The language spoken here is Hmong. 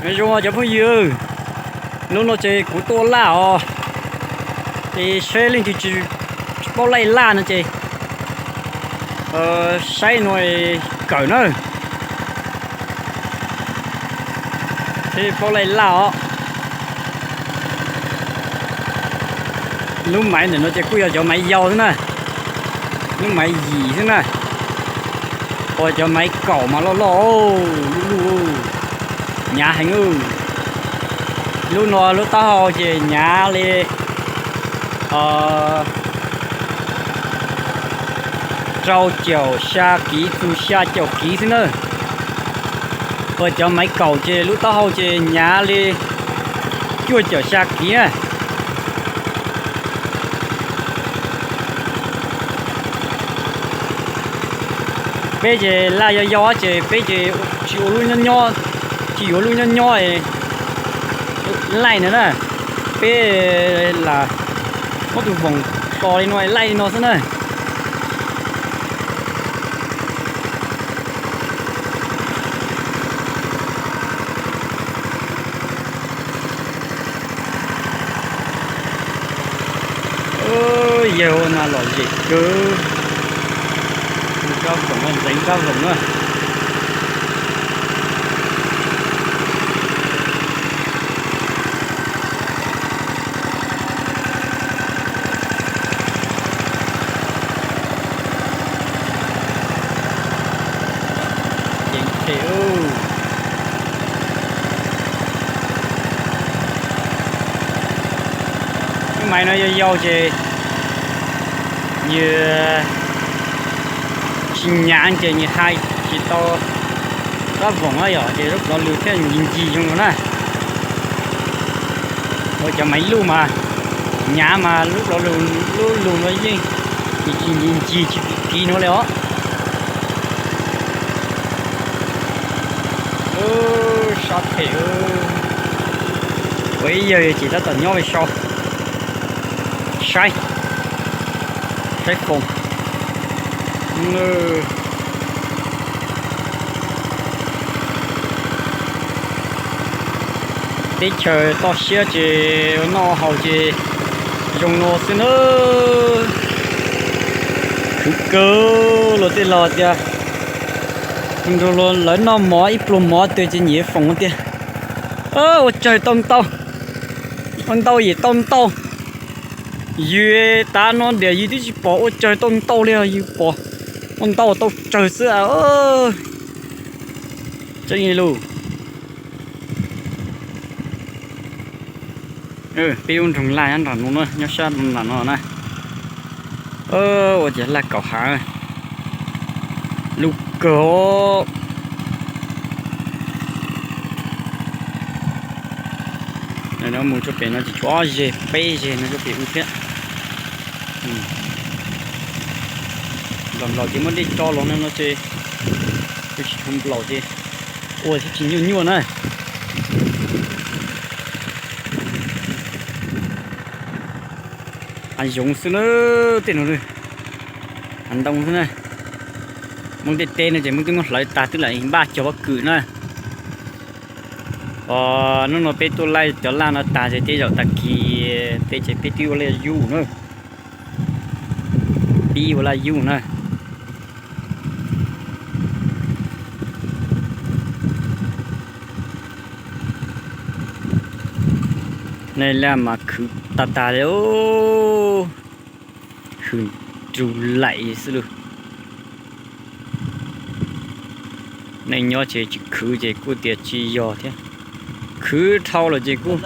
Nyob zoo cov phooj ywg, hnub no ces kuv tuaj laj os, ces saib leej twg tsis paub laij laj no ces saib no kawm na, saib paub laij laj os. Lub maiv ntawm no ces kuj yog cov maiv yau xwb na, lub maiv yim xwb na. Ua cov maiv kaum mas loj loj, lub lub hnyav heev. Lub no lub taub hau ces hnyav li rau caum xya kiv txug xya caum kiv xwb na. Ua cov maiv kaum ces lub taub hau ces hnyav li cuaj caum xya kiv na. Peb ces laj yau yau ces peb ces tsis ua lub nyob nyob, tsis yuav lub nyob nyob laij na na. Peb lam muab tus voom tos li no laij li no xwb na. Yawg ua mas lom zem kawg. Rab voom, ntxeev rab voom na. Ces maiv no yau yau ces nws tsis hnyav ces nws hais tsis tau rab voom yom, ces lub plov lws thiaj ncig ncig zoo no na. Ua cov maiv luj mas hnyav mas lub plov lws, lub lws no yeej tsis ncig ncig tsis kiv nuav li os. Sab phem. Ua ib yawg ces tab tom nyob pem sau saib, saib foom. Teb chaws toj siab ces noj haus ces zoo no xwb na. Khwv kawg, luag tej laus tias nrug lawv noj mov ib pluag mov twg ces nyiam foom tiag. Ua tsawg tau ntau, ua ntau yim tau ntau. Yus tav no tias yus twb tsis pom ua tsawg tau ntau li, yus pom ua ntau tau tsawg xwb. Tseeb lug. Peb lub nroog laj nyob nram no na, nyob sab nram no na. Ua cas laj kaum hav, lub kawg. Mus txog pem no ces tshuav ob zeg peb zeg no txog pem ub thiab. Nplaum nplaum ces muab dej tso los no no ces, tsis tshuav nplaum ces ua thiab tsis nyuaj nyuaj na. Hav zoov xwb na, tej no hav ntoo xwb na. Hmoob tej teb no ces Hmoob twb muab hlawv tag twb lam npaj cog pob kws na. Os, hnub no peb tuaj laij cov laj no tag ces tej zaum tag kis peb ces peb twb ua laj yuj na, pib ua laj yuj na. Nej laj mas khwv tag tag li, hwm rug laim xwb lauj. Neej nyob ces tsis khwv ces kuj tias tsis yog thiab, khwv dhau lawm ces kuj